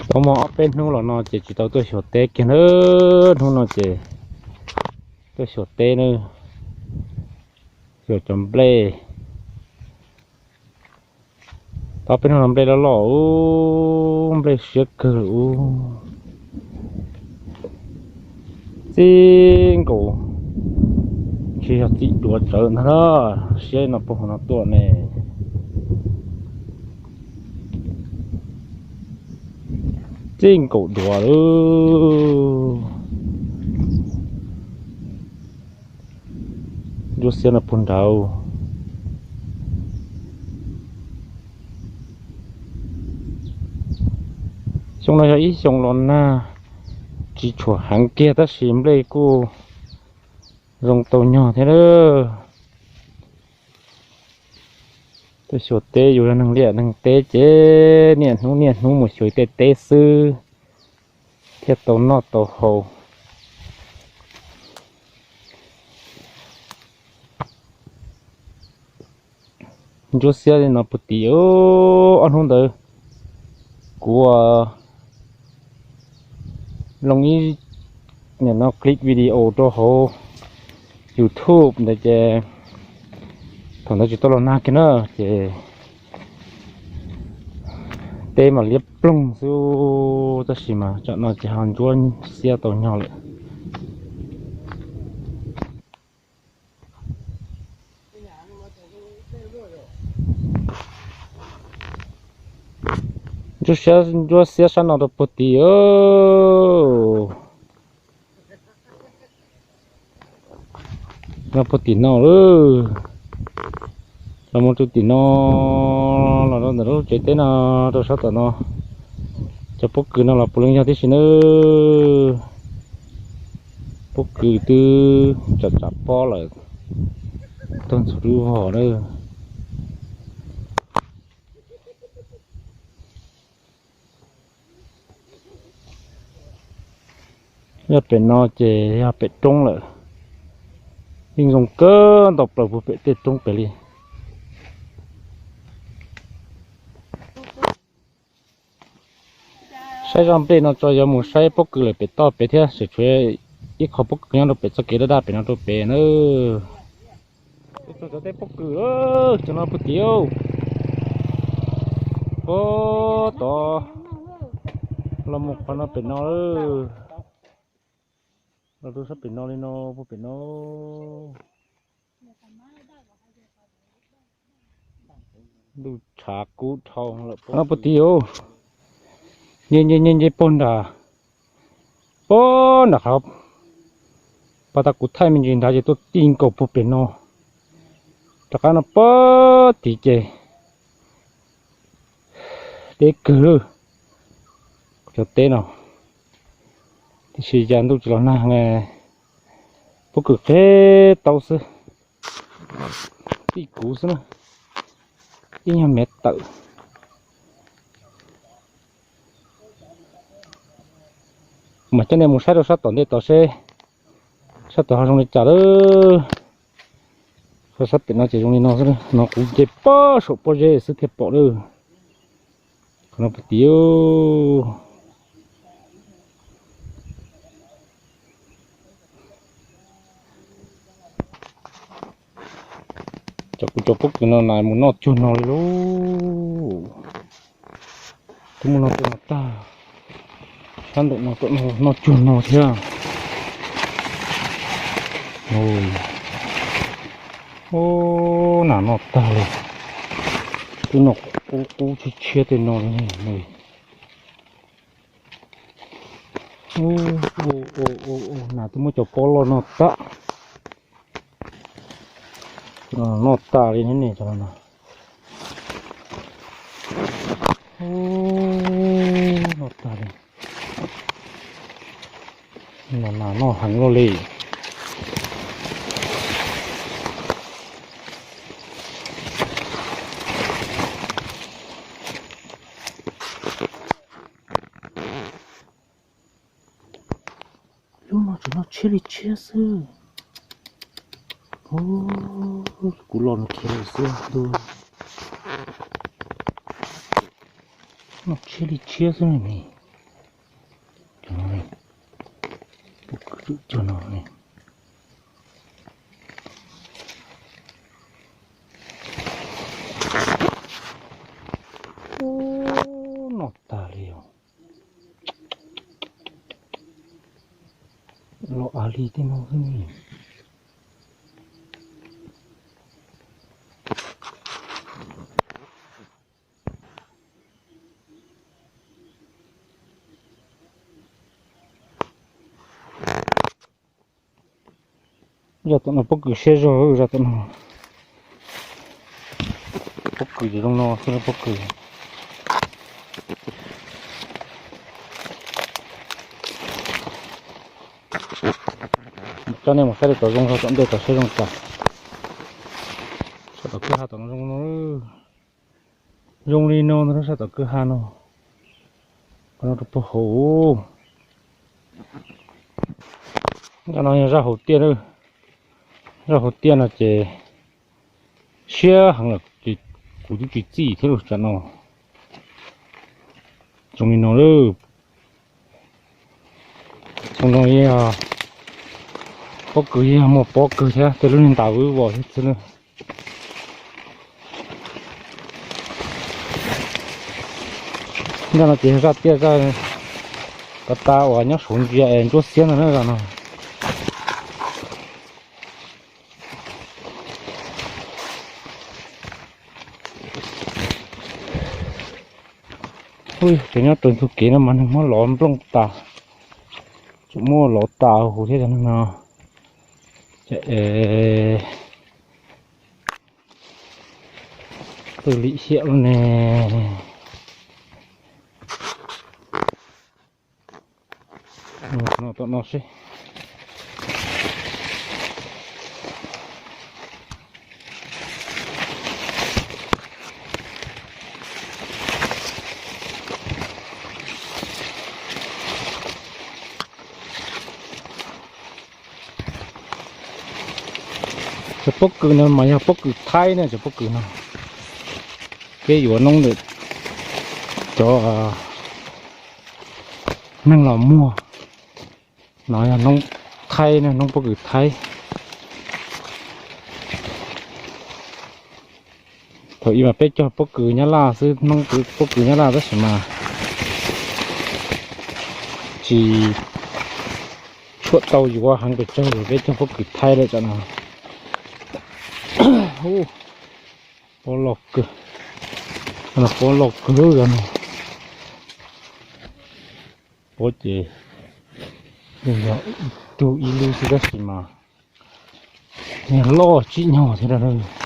Tau muaj ob peb hnub los no ces tsis tau tuaj xyuas teb kiag na. Hnub no ces tuaj xyuas teb na, xyuas cov nplej. Tau peb hnub no nplej loj loj ub, nplej siab kawg ub. Txij nkaus, ntshe yog txim duav tsawv ntag na, siab no puag hauv no tuaj ne. Txij nkaus duav lawm. Ntsuab xiab no puag nraud. Xyoo no yog ib xyoo los nag tsis tshua heev kiag tab sis nplej kuj zoo tau nyog thiab lawm. Tuaj xyuas teb, yus yog neeg liaj neeg teb ces niaj hnub niaj hnub mus xyuas tej teb xwb thiaj tau noj tau haus. Ntsuab xiab li no puag tim, ob hnub ntawd kuv loo ib, nim no clip video rau hauv YouTube ntawd ces thaum ntawd tsis tau los nag kiag na ces teb mas liab ploog xwb, tab sis mas tsam no ces ho ntsuab xiab tau nyog lawm. Ntsuab xiab, ntsuab xiab sab no rau puag tim. No puag tim no lawm. Los mus rau tim no, los rau ntawm lub tsev teb no, rau sab tom no. Cov pob kws no los puav leej yog tib si nawb. Pob kws twb tsam tsam pob lawm, tuag ntxhuav lub vog lawm. Yog pem no ces yog pem roob lawm, yeej zoo kawg nkaus plaws puag pem tej roob pem li. Saib zaj nplej no tso yuav mus saib pob kws lawm pem toj pem thiab, tseem tshuav ib qho pob kws nyob rau pem txoj kev daj daj pem no rau pem na. Txog cov teb pob kws, cov no puag tim, puag tod, los mus qhov no pem no. Los rau sab pem no li no, puag pem no. Ntuj tshav kub dhau lawm. No puag tim, nce nce nce nce puag nram, puag nram qhov pas tas kuv thaij me ntsis nrad ces tuaj ti nkaus puag pem no. Rov qab no puag tim ces deb kawg lawm cov teb no. Tiam sis cas ntuj tsis los nag, pob kws qeb tau xwb. Tij kuv xwb na, ib nyuag mev tawm. Mas coj nej mus saib rau sab tom ntej tod seb sab tod ho zoo li cas lawm. Qhov sab pem no ces zoo li no xwb, no kuv nce pob saum pob zeb xwb thiaj pom lawm. Qhov no puag tim. Cov kuv cov pob kws no na mus noj cuag no li lauj. Twb muaj noj cuag no tag, sab ntawm no kom noj cuag no thiab. Ub, nas noj tag li. Twb noj qub qub tshiab tshiab tej no li. Nas twb muab cov pob loj noj tag. Noj tas li ne, cov no. Noj tas li. Nas noj heev luaj li. Lub no tseem noj tshiab li tshiab xwb. Kuv los nrhiav lawm xwb. Noj tshiab li tshiab xwb ne. Pwm cuag no ne. Ub, noj tag li os. Los av li tej no xwb ne. Zaj tom no pob kws siab zog, zaj tom no. Pob kws zoo no xwb, pob kws. Coj nej mus saib li kom zoo zog tom ntej kom saib zoo cas. Sab tom kwj ha tom no zoo no. Zoo li no ntag, sab tom kwj ha no. Qhov no rau puag hauv. Zaj no yog zaj hauv tiaj, zaj hauv tiaj no ces siab heev lawm ces kuv twb tsis txij thiab lus tsam no. Zoo li no lawm. Zoo no yog pob kws, yog muaj pob kws thiab tej lub niag ntas vwb vos thiab xwb na. Zaj no ces zaj tiaj zaj ko taw uas nyob saum ntsia es ntsuab xiab ntag na zaj no. Ub, cov nyob raws ntug kev no mas neeg muab lov nplooj tas, tseem muab lov tas huv thiab cov neeg no. Twb lim hiam lawm ne. No tom no seb. Cov pob kws no mas yog pob kws Thaib na, cov pob kws no. Peb yuav noob ntawm cov neeg los muag. No yog noob Thaib, noob pob kws Thaib. Thaum ub mas peb cog pob kws Nyab Laj xwb, noob pob kws Nyab Laj tab sis mas tsis tshuam tau yuav heev pes tsawg li, peb cog pob kws Thaib lawm tam no. Pob loj kawg, pob loj kawg no. Pob ces yog ib tug ib lub xwb tab sis mas yog loj tsim nyog thiab.